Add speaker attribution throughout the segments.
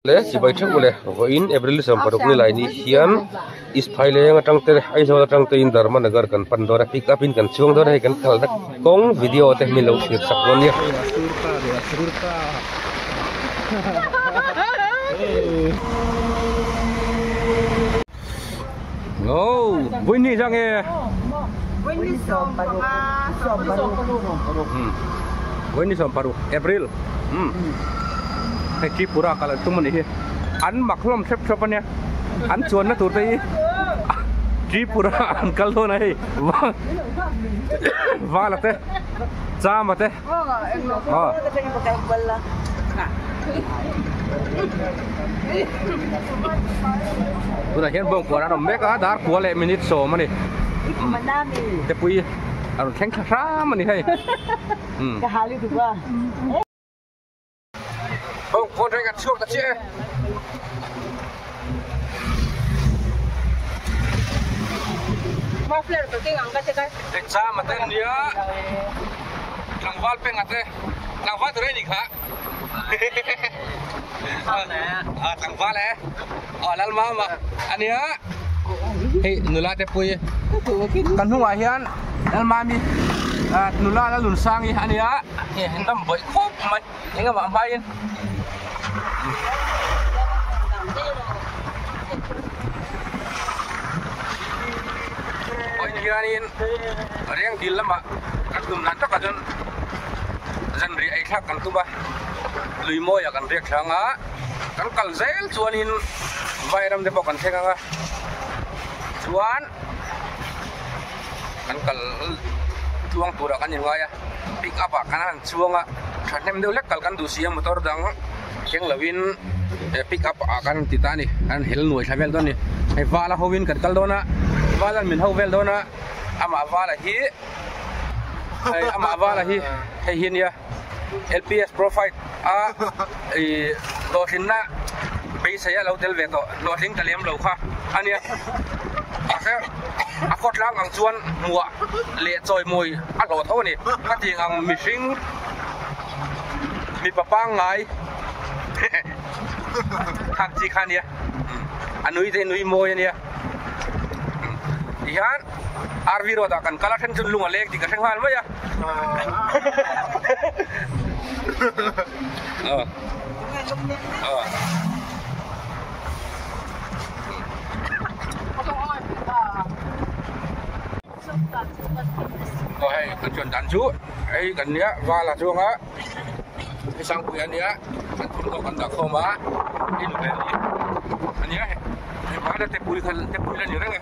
Speaker 1: Le chibai theuh le vawiin April 16 ni lai ni hian East Phaileng atang te Aizawl atang te in Dharma Nagar kan pan dawn a pick up in kan chuang dawn a hei kan khalna kawng video te min lo thlir sak dawn nia. Vawiin ni zang e. Vawiin ni 16 April. Hei Tripura kal an tum a nih hi. An mak hlawm hrep hrep a nia. An chuanna tur te hi Tripura an kal dawn a hei. Vala te Chama te. Tunah hian bawngkuan an awm mek a, dar kua leh minute 10 a ni. Tepui a rawn thleng thla hram a ni hei. Bawngkuan reng an chhuak ta chiah e. Exam a te nia tlangval peng a te tlangval tur e ni kha a tlangval e a lal mama ania hei nula te pui kan hnungah hian lal mami nula lal nun sangi ania hei dam bawih khawp mai Engemaw a hmain vawiin hianin reng dil lamah kan tum dan takah chuan zanriah ei thlak kan tum a, lui mawiah kan riak thlang a, kan kal zel chuanin vairam te pawh kan thleng ang a, chuan kan kal tluang turah kan inngai a pick up ah kan han chuang a thahnem deuh hlek kal kan duh si a motor dang keng lovin pick up ah kan ti ta a ni an hel nuai thla vel dawn a ni hei vala ho in kan kal dawn a vala min ho vel dawn a amah vala hi hei amah vala hi hei hi ania L_P_S profile a ih hlawhtlinna beisei a lo tel ve tawh hlawhtling ta lem lo kha ania mahse a khawtlang ang chuan hmuah leh chawimawi a hlawh tho a ni ka tih ang mihring mipa pangngai khang chi kha ania a nui te nui mawi ania tihian R_V road ah kan kal a then chu lung a leng tih ka hre nghal mai a. Aw hei kan chuan dan chu hei kan nia vala chuanga hei sangpui a nia kan thun pawh kan dah khawm a in ve a nia hei vala te pui kha te pui la ni reng e.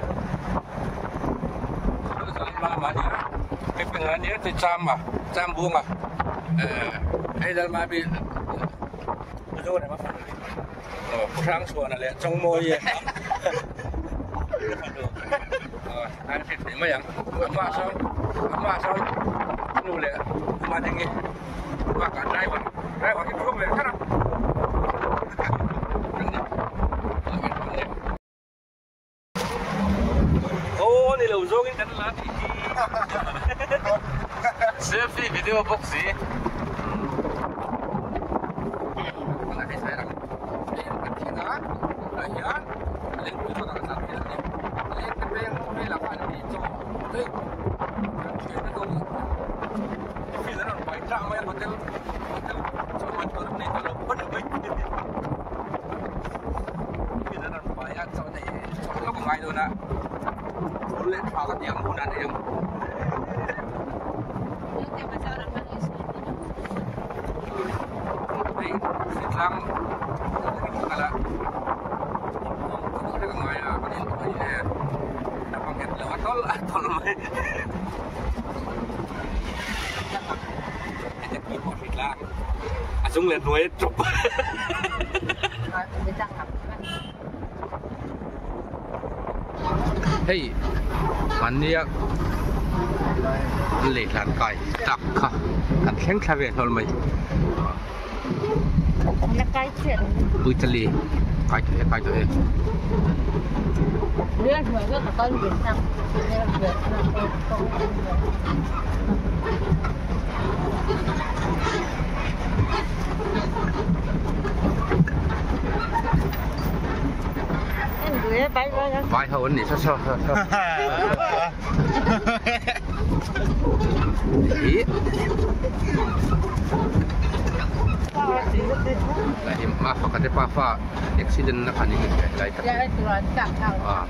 Speaker 1: Aw ni lo zawngin kan la tih hi selfie video bawk si ngai dawn a phul leh tha ka ti ang hun a nei ang hei hritlang kal a ka ngai a kan in pui e a nghet lo a tawlh a tawlh mai heti pui pawh hritlang a chung leh hnuai a tawp. Hei mahnia lehlan kai tak kha kan thleng thla ve hlawl mai Italy kai tawh e kai tawh e. Vai ho an nih saw saw saw. Hi. Lai hi ma fa ka te pa fa accident na kha ni lai tak. Ah.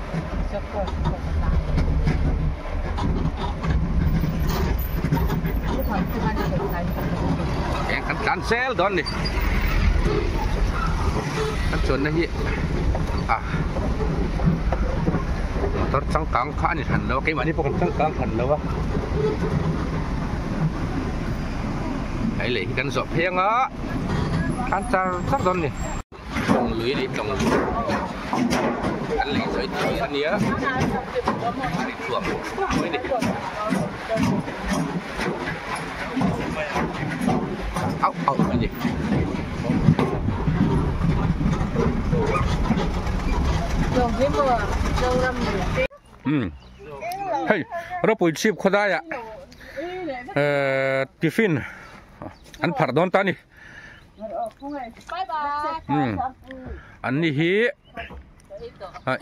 Speaker 1: Eng kan tlan zel dawn ni. Kan chuanna hi ah motor changkang kha a ni hran lo a keimahni pawh kan changkang hran lo a. Hei lei hi kan zawh phei anga tlan char char dawn ni. Tlawng lui a ni tlawng kan lei sawi tih a nia a ri thuam thuam mai a ni auh auh mai a ni. Umm hei ropui chhip khawdaiah ehh tiffin an pharh dawn ta a ni. Umm an ni hi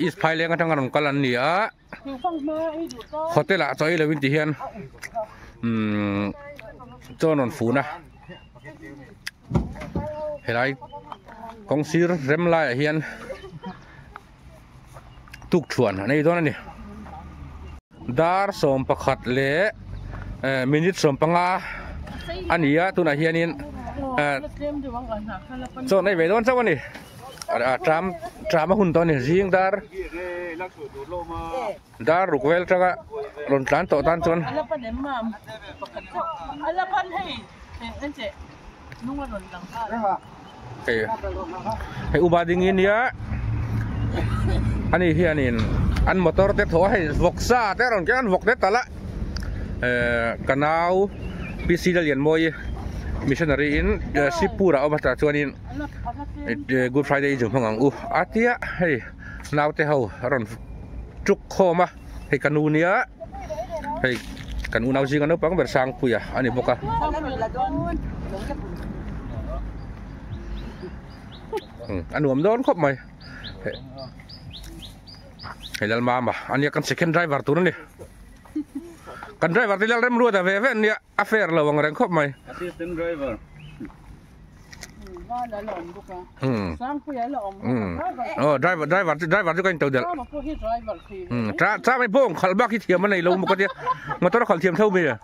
Speaker 1: East Phaileng atanga rawn kal an ni a hotel ah chaw ei lovin ti hian umm chaw an rawn fun a helai kawng sir rem laiah hian tukṭhuan an ei dawn a ni dar 11 leh eh minute 15 a ni a tunah hianin eh chaw an ei ve dawn chauh a ni a tram tram a hun tawh a ni zing dar dar ruk vel atanga rawn tlan tawh tan chuan. Hei hei upa ding hi nia ani hianin an motor te thaw a hei vawksa te a rawn keng a an vawk te talh a ehh ka nau P C Lallianmawii missionary in Sipur ah a awm a tah chuanin Good Friday i zu hmang ang u a tia hei naute ho a rawn tuk khawm a. Hei ka nu nia hei kan unau zinga naupang ber Sangpuia a ni bawk a. A nuam dawn khawp mai. Hei Lalmama a nia kan second driver tur a ni. Kan driver te Lalremruata ve ve an nia a fair lo ang reng khawp mai.
Speaker 2: Assistant driver.
Speaker 1: Oh driver driver driver chu ka in to del cha cha mai bawng khalh bak hi thiam a nei lo maw ka tia motor a khalh thiam tho mai a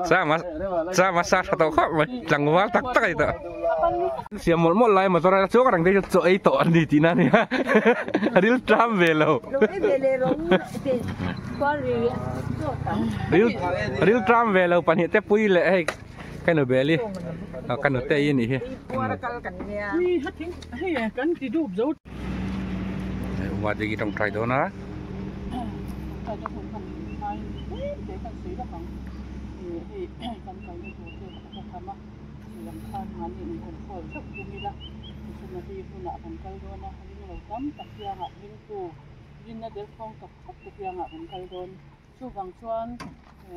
Speaker 1: Cha ma sa tha tawh khawp mai tlangval tak tak a ni tawh siam mawlh mawlh lai motor a chuang reng te chu chaw ei tawh an ni tihna a nia ril tlam ve lo ril ril tlam ve lo pahnih te pui leh hei ka nu bel i ka nu te i anih hi Uma digi tawngtai dawn a.
Speaker 3: Chuvang chuan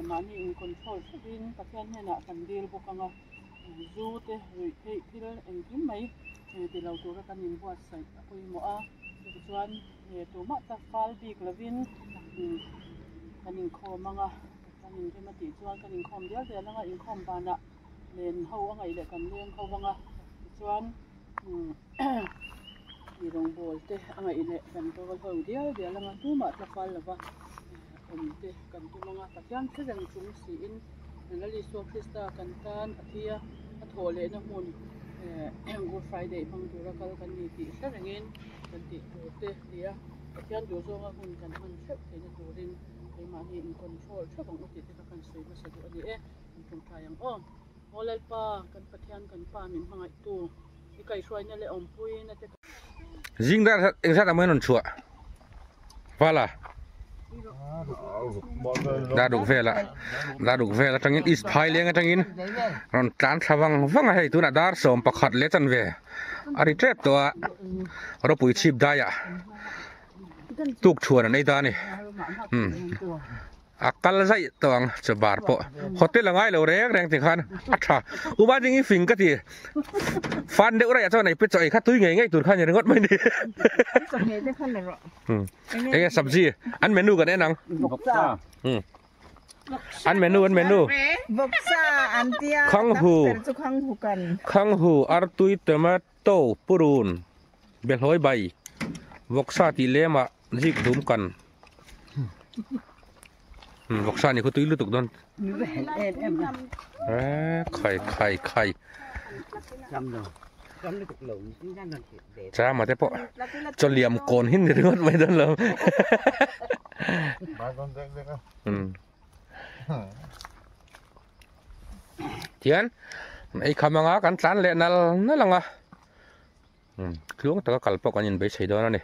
Speaker 3: mahni in control theuhin Pathian hnenah kan dil bawk ang a, zu te ruih theih thil engkim mai ti lo tura kan inbuatsaih a pawimawh a, chutichuan tumah tak fal bik lovin kan inkhawm ang a, kan inrem a tih chuan kan inkhawm dial dial ang a, inkhawm banah len ho a ngaih leh kan leng ho ang a, tichuan i rawngbawl te a ngaih leh kan bawl ho dial dial ang a, tumah tla fal lova awm te kan tum ang a, Pathian thlareng chung siin Lal Isua Krista kan tan a thi a, a thawh lehna hmun Good Friday hmang tura kal kan ni tih hre rengin kan tih tur te ti a, Pathian duhzawnga hun kan hman theuh theihna turin keimahni in control theuh ang u tih te kha kan sawi hmasa duh a ni e, kan tawngtai ang aw. Aw Lalpa, kan Pathian kan Pa min hmangaihtu, i kaihhruaina leh awmpuina te kan.
Speaker 1: Zing dar engzat ang mai a rawn chhuah? Vala dar ruk velah dar ruk vel atangin east phai leng atangin rawn tlan thla vang vang a hei tunah dar 11 leh chanve a ri tep tawh a ropui chhip daiah tuk thuan an ei ta a ni umm. A kal zaih tawh ang chaw bar pawh hotel a ngai lo reng reng tikhan a tha upa ding i fing ka ti fan deuh raih ah chuan ei pe chaw ei kha tui ngei ngei tur kha ni ringawt mai ni enge sabji an menu kan en ang an menu an menu khanghu khanghu artui tomato purun behlawi bai vawksa tih lemah Zik dum kan vawksa ni khu tui lutuk dawn khai khai khai chama te pawh chawliam kawn hi ni ringawt mai dawn lo tihian ei kham anga kan tlan leh nal nal anga tluang taka kal pawh kan inbeisei dawn a ni.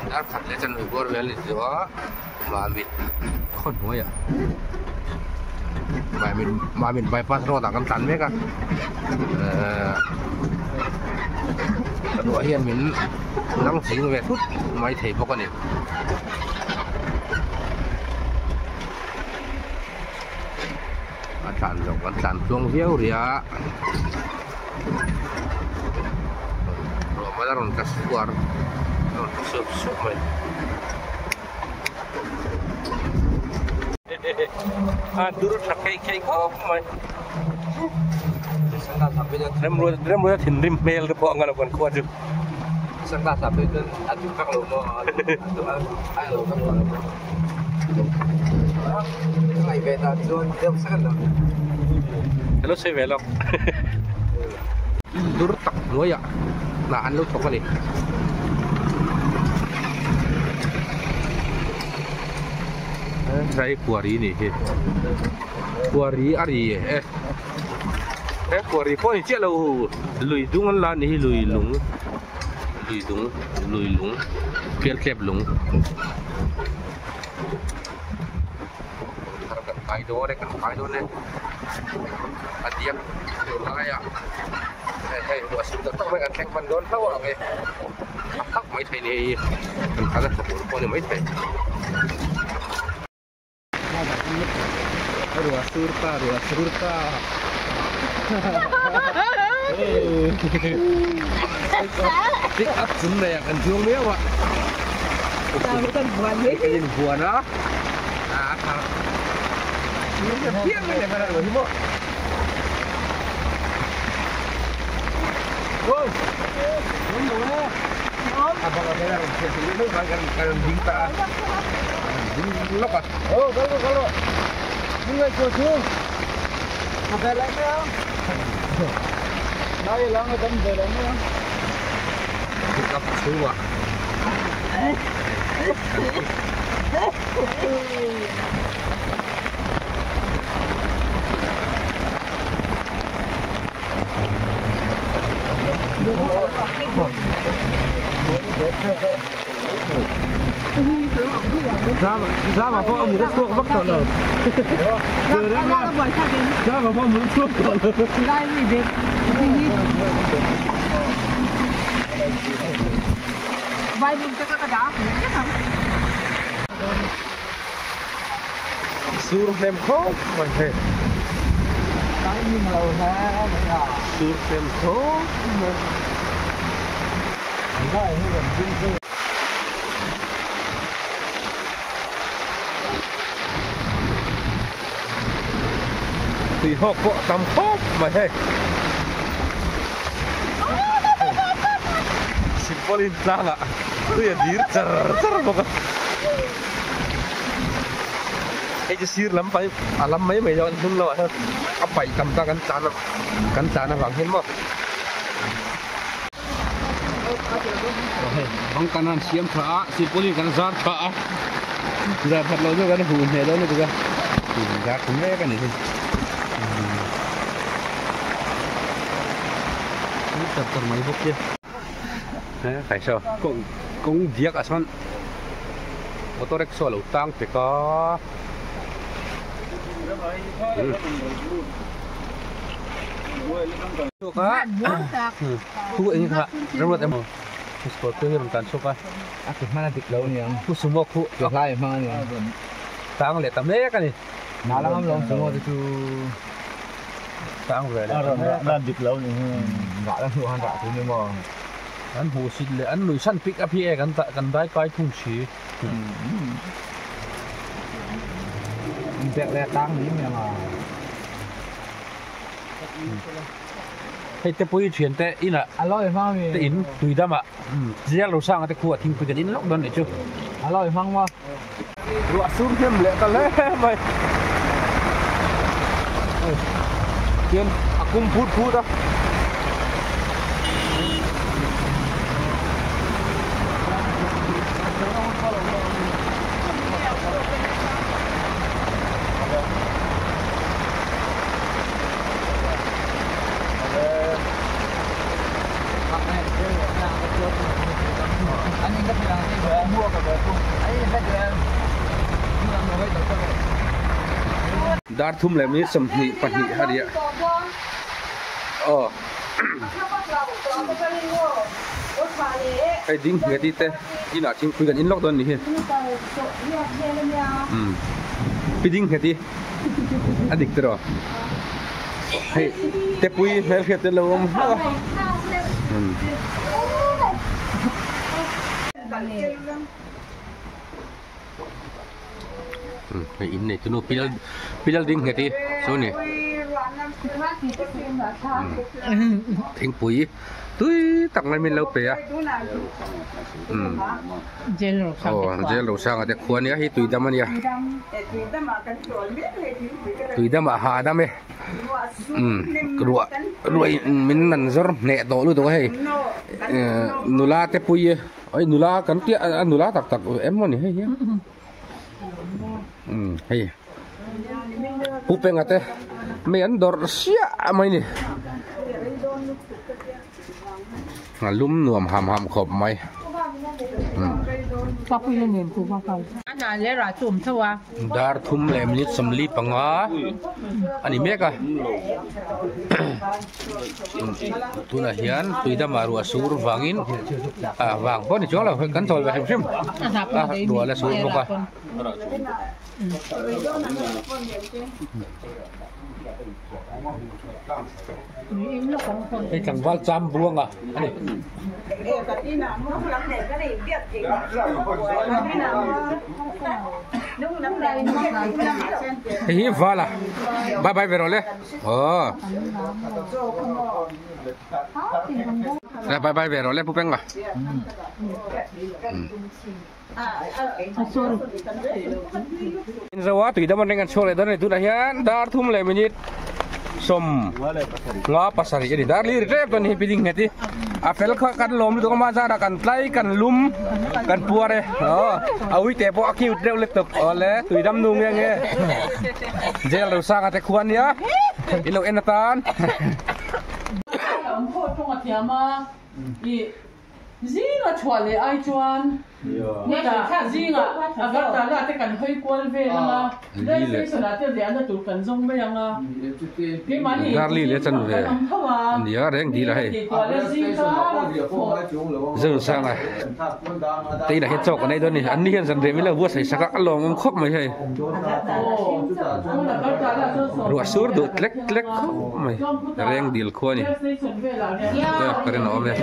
Speaker 1: Dar khat leh chanve bawr vel a ni tawh a Mamit khaw hnuaiah Mamit Mamit bypass road ah kan tlan mek a ehh ruah hian min nang ching ve thut mai thei bawk a ni. A tlan zawk an tlan tluang viau rih a ruah a rawn tla suar a rawn tla sup sup mai a dur tha keih keih khawp mai remruata thinrim hmel te pawh a ngalo kan khua chu Hello sawi ve lawk dur tak hnuaiah hna an lo thawk a ni. Rai kuari ni hi kuari a ri e he kuari pawh ni chiah lo lui dung an la ni hi lui lung. Lui lung lui lung pial tlep lung thar kan kai dawn e kan kai dawn e a diak tur lai a hei hei ruah sur tak tak mai kan thleng hman dawn hlauh ang e a hak mai thei ni hei kan kal a tha tur pawh a ni maithei. Ruah sur ta ruah sur ta Pick up chung nei ah kan chuang miau a Kan in buan a a thar phian mai le kan hi maw A bang a rawn chhiat theih mai mai kan kan ding ta a ding lawk a aw kal rawh kal rawh ding lai chu chu a ve lai mai ang lai lang a dam ve lo mai ang pick up chhungah Zama pawh a mut a chhuak vak tawh lo. Zama pawh a mut a chhuak tawh lo. Sur hnem khawp mai hei. Sur hnem khawp mai. Tui hawk pawh a tam khawp mai hei. Silpaulin tlangah tui a dir char char bawk a. Hei chu sir lam pai a lam mai mai zawk a hnung lamah hian a paih tam ta kan tlan kan tlan avang hian maw. Hei bang kan han siam tha a silpaulin kan zar tha a zar that loh chu kan huh hneh dawn lutuk a zar tha mek a ni hi. Char char mai bawk hi. He saw kawng kawng diak ah sawn auto rickshaw a lo tang pek a thu eng kha remruat emaw scorpio hi a rawn tlan chhuak a
Speaker 2: a ke hman a dik lo aniang
Speaker 1: pu sumo khu
Speaker 2: ke hlai a hmang aniang
Speaker 1: tang leh ta mek a ni
Speaker 2: na la ngam lo sumo te chu
Speaker 1: tang ve leh
Speaker 4: a rawn rah dan dik lo ni hi
Speaker 2: rah la hnu han rah tur ni maw
Speaker 1: an hmuh sit leh an nuih san pick up hi e kan kan dai kai thung si
Speaker 2: bek leh tang ni mai ang a
Speaker 1: hei te pui thian te inah
Speaker 2: a lawi hmang mi
Speaker 1: te in tui damah zial lo sanga te khu a thingpui kan in lawk dawn nih chu
Speaker 2: a lawi hmang maw
Speaker 1: Ruah sur hnem leh ta hle mai. Tian a kum phut phut a. Dar thum leh minute 22 a nia aw hei ding nghet te inah thingpui kan in lawk dawn a ni hi umm pi ding nghet hi a dik tiraw hei tepui hmelhriat te lo awm hlauh a umm. Hei in nei tunu pilal pilal ding nghet hi chu ni thingpui tui tak mai min lo pe a aw jail ro sanga te khua ania hei tuidam ania tuidam ah hahdam e ruah ruah in min nan zawr hneh tawh lutuk a hei nula te pui e. Oi nula kan tia a nula tak tak em maw ni hei hian umm hei pu penga te mei an dawrh siah mai ni a lum nuam ham ham khawp mai dar thum leh minute 45 a ni mek a. Tunah hian tui dama ruah sur vangin ah vang pawh ni chuang lo kan chawl ve hrim hrim a ruah la sur bawk a. Hei tlangval cham buanga a ni. Hei hi vala bye bye ve rawh le. Aw. Le bye bye ve rawh le pu peng a. In zo a tui dam an reng an chhuak leh dawn a ni tunah hian dar thum leh minute 57 a ni dar li ri tep dawn a ni hi building nghet hi a fel kha kan lawm lutuk a mah zarah kan tlai kan lum kan puar e aw a uite pawh a cute deuh lutuk awle tui dam nu nge nge. Jail ro sanga te khuan nia in lo en atan.
Speaker 3: An pawh tawng a thiam a i Zinga chhuah leh ai chuan hetah zingah Agartala te kan hawi kual vel ang a, Rail station ah te riahna tur kan zawng mai ang a, keimahni inkhawm kan awm tho a, tih kual a zing kar a thawh.
Speaker 1: Zonunsanga te inah hian chaw kan ei dawn a ni, an ni hian zanriah min lo buatsaih sak a, a lawmawm khawp mai hei. Ruah sur duh tlek tlek khawp mai, reng dil khua a ni, current a awm e.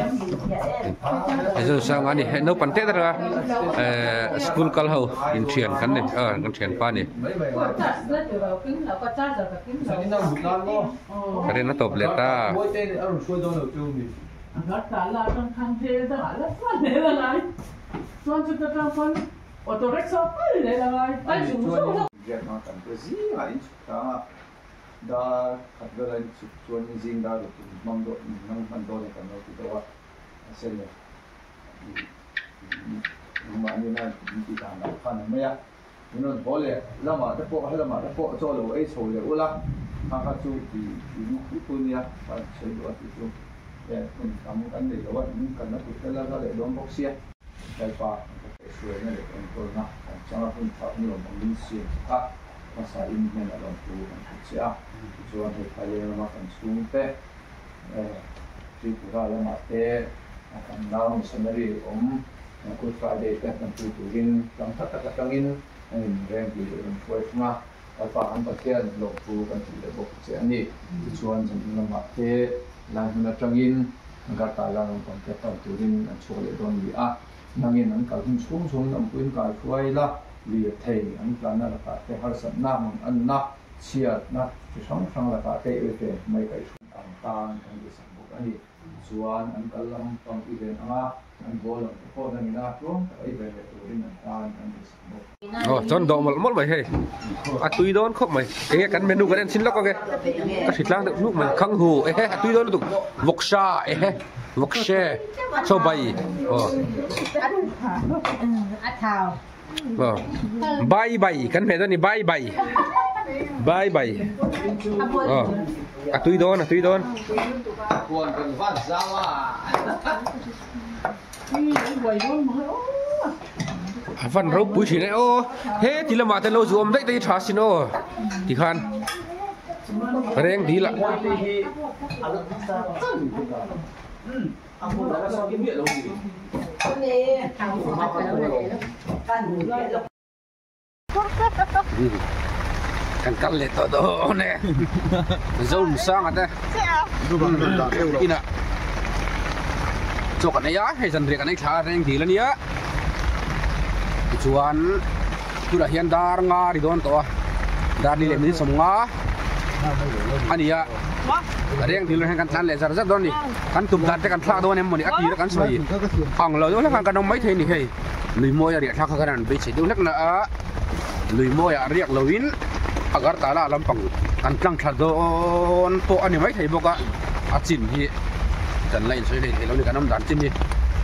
Speaker 1: Zonunsanga a ni, hei naupang te atanga ehh school kal ho inthian kan ni, aw kan thianpa a ni. Current a tawp leh ta.
Speaker 3: Agartala atang khan hel dangah la chuan lel a ngai. Chuan chuta tang chuan auto rickshaw kal lel a ngai. Kal zung zung zawk.
Speaker 5: Biakna kan pe zingah in chhuk tlang a, dar khat vela in chhuk chuan in zing dar ruk in hmang dawn in hmang hman dawn e kan lo ti deuh a, mahse le nangmahni na in tih dan lah khan a mai a. Min rawn haw leh lamah te pawh helamah te pawh chaw lo ei chho leh ula, kha kha chu ti in thu thu nia ka rawn sawi duh a tih chu e hun tam kan nei lo a, in kalna tur te la la leh dawn bawk sia. Lalpa kan ka kaihhruaina leh enkawlna kan changa hun thar ni awm angin siam sak a, hmasa in hnenah lawmthu kan hrilh che a, tichuan hei Thailand lama kan chhungte Tripura lamah te kan nau missionary awm Good Friday te hman tu turin ram hla tak atangin an inreng tih leh rawn hruai thung a, Lalpa kan Pathian lawmthu kan hrilh leh bawk che a ni. Tichuan zan lamah te lai hmun atangin Agartala lampang te pan turin an chhuak leh dawn ni a, nangin an kal hun chhung chhungin awmpuiin kai hruai la, lirthei an tlanna lakah te harsatna, manganna, chhiatna chi hrang hrang lakah te i ven mai kaihhruai ang tan kan tihsak bawk a ni. Tichuan an kal lampang i ven ang a, an haw lam te pawh nangin a tluang taka i ven leh turin an tan an tihsak bawk.
Speaker 1: Aw chuan dawh mawlh mawlh mai hei, a tui dawn khawp mai. Enge kan menu kan en chhin lawk ang e, ka hri tlang deuh hnuk mai. Khang hu ehe a tui dawn lutuk, vawksa ehe vawkse chaw bai aw. Aw bai bai kan hmeh dawn a ni bai bai bai bai aw a tui dawn a tui dawn. A van ropui thin e aw he ti lamah te lo zu awm daih te hi tha sin aw tikhan reng dil ah. Kan kal leh tawh dawn e Zonunsanga te inah chaw kan ei a hei zanriah kan ei thla a reng dil a nia tichuan tunah hian dar nga a ri dawn tawh a dar ni leh minute sawmnga a ni a reng dil hian kan tlan leh zar zar dawn a ni kan tum dan te kan thlak dawn em mawni a tir a kan sawi ang lo deuh hlek khan kan awm maithei a ni hei. Lui mawi a riah thlak kha khan an beisei deuh hlek na a, lui mawi ah riak lo in Agartala lampang kan tlang thla dawn pawh a ni maithei bawk a, a chin hi kan la insawi hlei thei lo a ni kan awm dan chin hi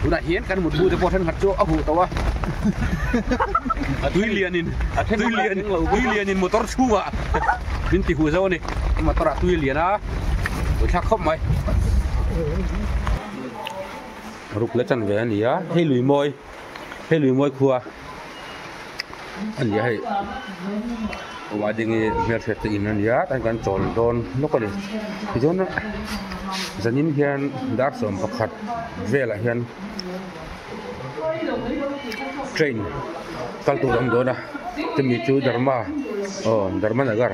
Speaker 1: tunah hian kan mutbu te pawh thenkhat chu a huh tawh a, tui lian in tui lian tui lian in motor chhungah min ti huh zo a ni motor ah tui a lian a thlak khawp mai. Ruk la chan ve a ni a, hei lui mawi hei lui mawi khua a ni a hei wedding hi hmelhriat te in a ni a tan kan chawl dawn lawk a ni tichuan zanin hian dar 11 velah hian train kal tur a awm dawn a chumi chu Dharma aw Dharma Nagar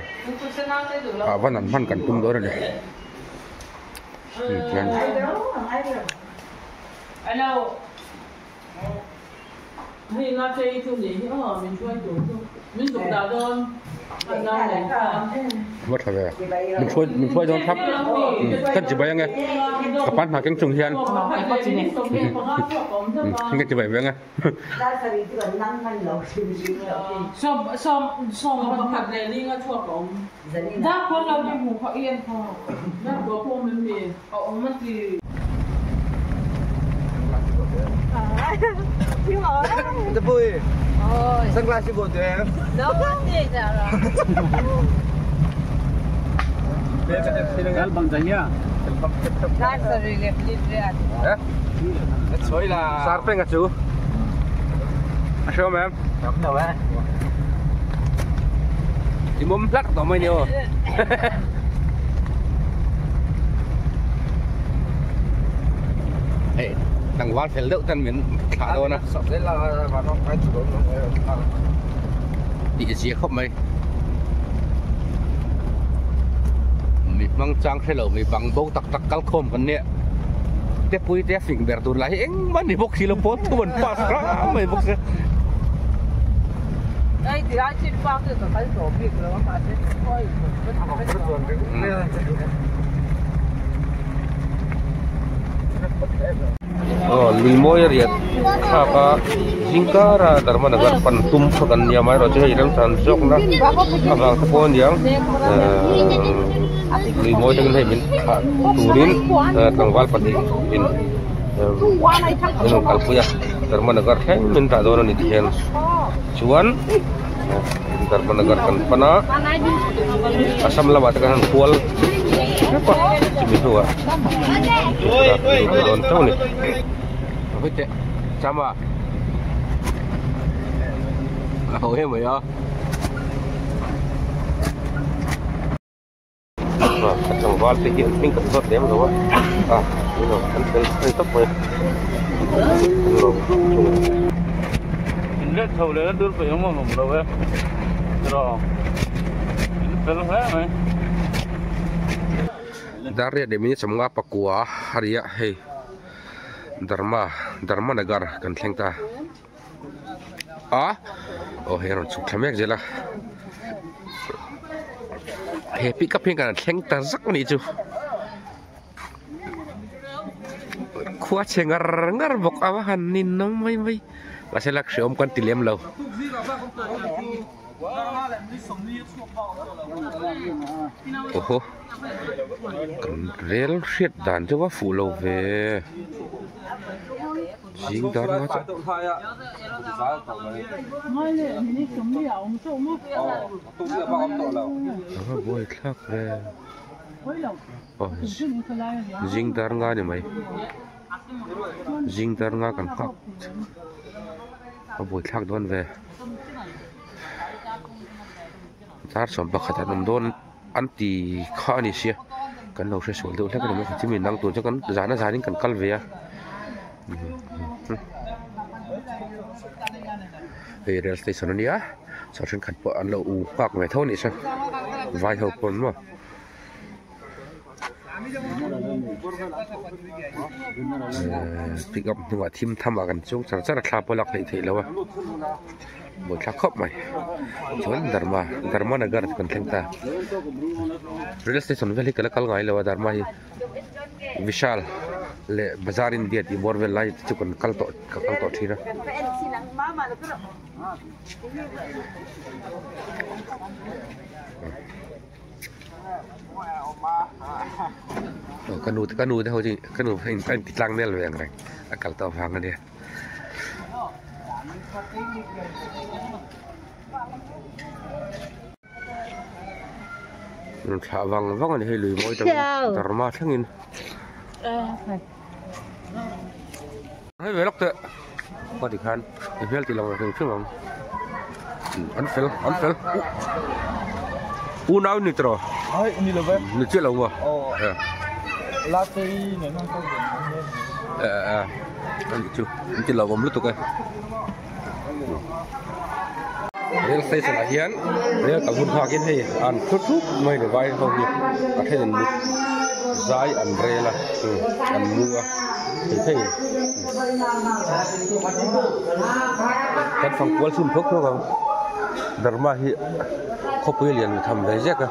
Speaker 1: ah van an hman kan tum dawn a ni. Va tha ve min hruai min hruai dawn thlap kan chibai ange ka pan hna keng chung hian kan chibai ve ange. Sarpenga chu a hre awm em? I mawm hlak tawh mai ni aw. Hei tlangval fel deuh ten min thlah dawn a. Tih zia khawp mai. Mi hmang chang hre lo mi bang bo tak tak kal khawm kan nia. Te pui te a fing ber tur lah hi engmah ni bawk si lo pawn thu an pass ram mai bawk sia. Aw Luimawi a riat thlak a zingkara Dharmanagar pan tum kha kan nia amaherawhchu hei remchan zawkna avang te pawh a niang ehh Luimawi tangin hei min thlah turin tlangval pahnih in min rawn kalpui a Dharmanagar thleng min dah dawn a ni tihian chuan Dharmanagar kan pan a Assam lamah te kan han kual hrep a chumi hnuah kan dawn chauh a ni. Chama a ho em mai a. A tlangval te hi an hming kan zawt lem lo a a ni lo an fel thei tawp mai an lo
Speaker 4: In let chho leh na tur peih awm awm lo e tiraw in fel hle mai.
Speaker 1: Darriat leh minute sawmnga pakua a ri a hei Dharma Dharma Nagar kan thleng ta a aw hei a rawn chhuk thla mek zel a he pick up hian kan thleng ta zak a nih chu khua chhe ngar ngar bawk a va han ninawm mai mai mahse la hreawm kan ti lem lo. Awhaw kan rel hriat dan chu va fuh lo ve. Zing dar nga chauh. A buai thlak ve. Aw zing dar nga ni mai. Zing dar nga kan nghak a buai thlak dawn ve. Dar sawm pakhat an awm dawn. An ti kha a ni sia kan lo hre sual deuh hlek a ni maithei chumi nang tur chu kan zan a zanin kan kal ve a hei rail station a nia saw thenkhat pawh an lo u nghak ve tho a nih saw vai ho pawn maw. Pick up hnungah thim tham ah kan chuang char char a thla pawh lak hleih theih loh a buaithlak khawp mai chuan Dharma Dharma Nagar chu kan thleng ta rail station vel hi ka la kal ngai lo a Dharma hi Vishal leh Bazar India tih bawr vel lai te chu kan kal tawh ka kal tawh thin a. Ka nu ka nu te ho chu ka nu a in ti tlang nel ve ang reng a kal tawh vang a nia. Rawn thlah vang vang a ni hei lui mawi tak Dharma thlengin. Hei ve lawk teh ka ti khan i hmel tih lang hrim hrim ang an fel an fel unau ni tawh
Speaker 2: ai ni lo ve
Speaker 1: ni chiah lo maw
Speaker 2: la tei ne nang ko
Speaker 1: eh eh ani chu an ti lo awm lutuk e rail station ah hian rail kal hun nghak in hei an thu thup mai ni vai ho hi a then in mut zai an rel a an mu a thei thei kan fang kual chhun phawk phawk ang Burma hi khawpui lian tham ve zek a.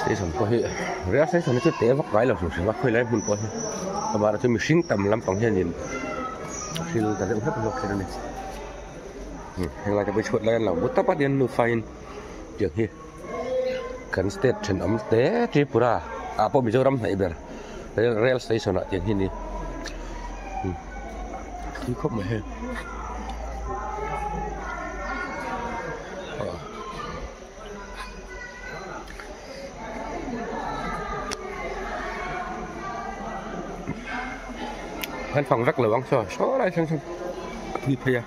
Speaker 1: Station pawh hi rail station hi chu te vak ngai lo hrim hrim a khawi lai hmun pawh hi amah chu mihring tam lampang hianin a hril ta deuh hlek hlek thin a ni henglai te pawh hi chhuat lai an lo bu tawp a tian nufa in tiang hi kan state thenawm te Tripura ah pawh Mizoram hnaih ber rail station ah tiang hi a ni thui khawp mai hei. Kan fang vek lo ang saw saw lai thleng sawn a thui phei a.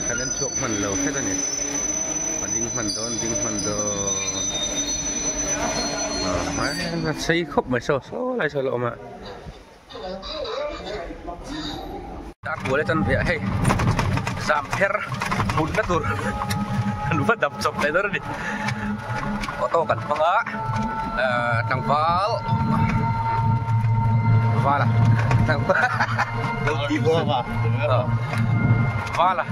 Speaker 1: Kan en chhuak hman lo hret a ni a ding hman dawn ding hman dawn a sei khawp mai saw saw lai saw la awm a dar kual a chan ve a hei zam pher mutna tur an va dap chawp leh dawn a ni auto kan hmang a tlangval vala vala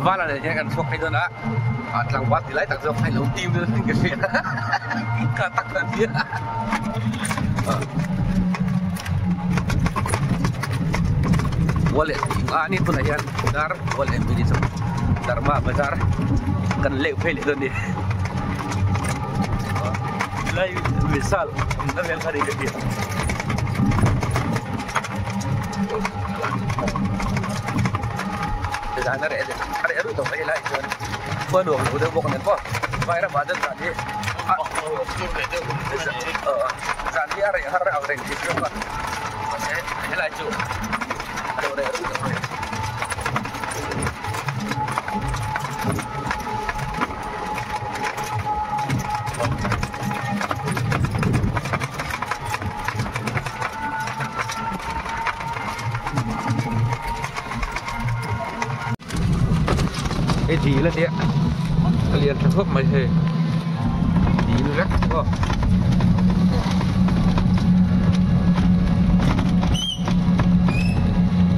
Speaker 1: vala nen hian kan chhuak phei dawn a tlangval ti lai tak zawk kha ilo tim dawn in ka hria ka tak a nia. Wallet a ni tunah hian dar wallet mi ni chu Dharma bazar kan leuh phei leh dawn a ni lai misal awmna vel kha ni ka hria. Zan a reh a reh ruih tawh mai helai chuan khua nuam lo deuh bawk nen pawh vairam ah chuan zan hi zan hi a reh har ang reng tih hriat a mahse helai chu a lo reh ruih tawh mai. Hei dil a nia a lian tha khawp mai hei dil vek aw.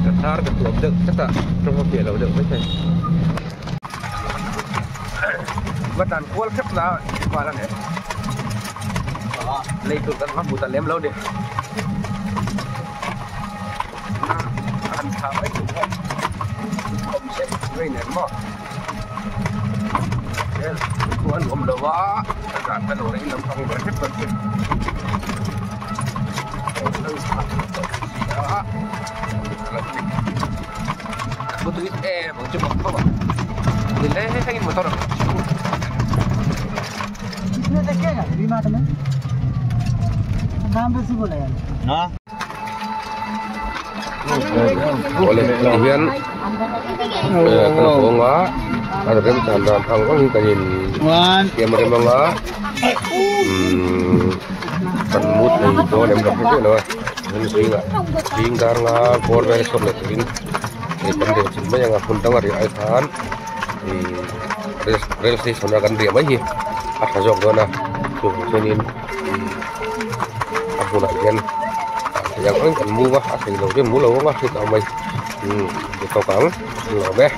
Speaker 1: Ka tar ka tuam deuh tlat a tawng a piah lo deuh mai thei va tan kual hrep na val a ni lei tur kan hmu ta lem lo ni. Han tha mai tur pawh awm se ngei nen maw khua an awm lo a zan ka lo rei lampang ber hrep kan hre Awle tihian kan hawng a a remchan dan ang angin kan in siam rem ang a kan mut nei dawn em ka hre chiah lo a hmun zingah zing dar nga bawr vel chhuak leh turin kan riah chin mai ang a hmun danga riah ai khan rail station a kan riah mai hi a tha zawk dawn a chuvang chuanin a hmunah hian theih ang ang kan move a a theih loh chuan mu lo ang a heti ang mai umm tawk ang a nuam e.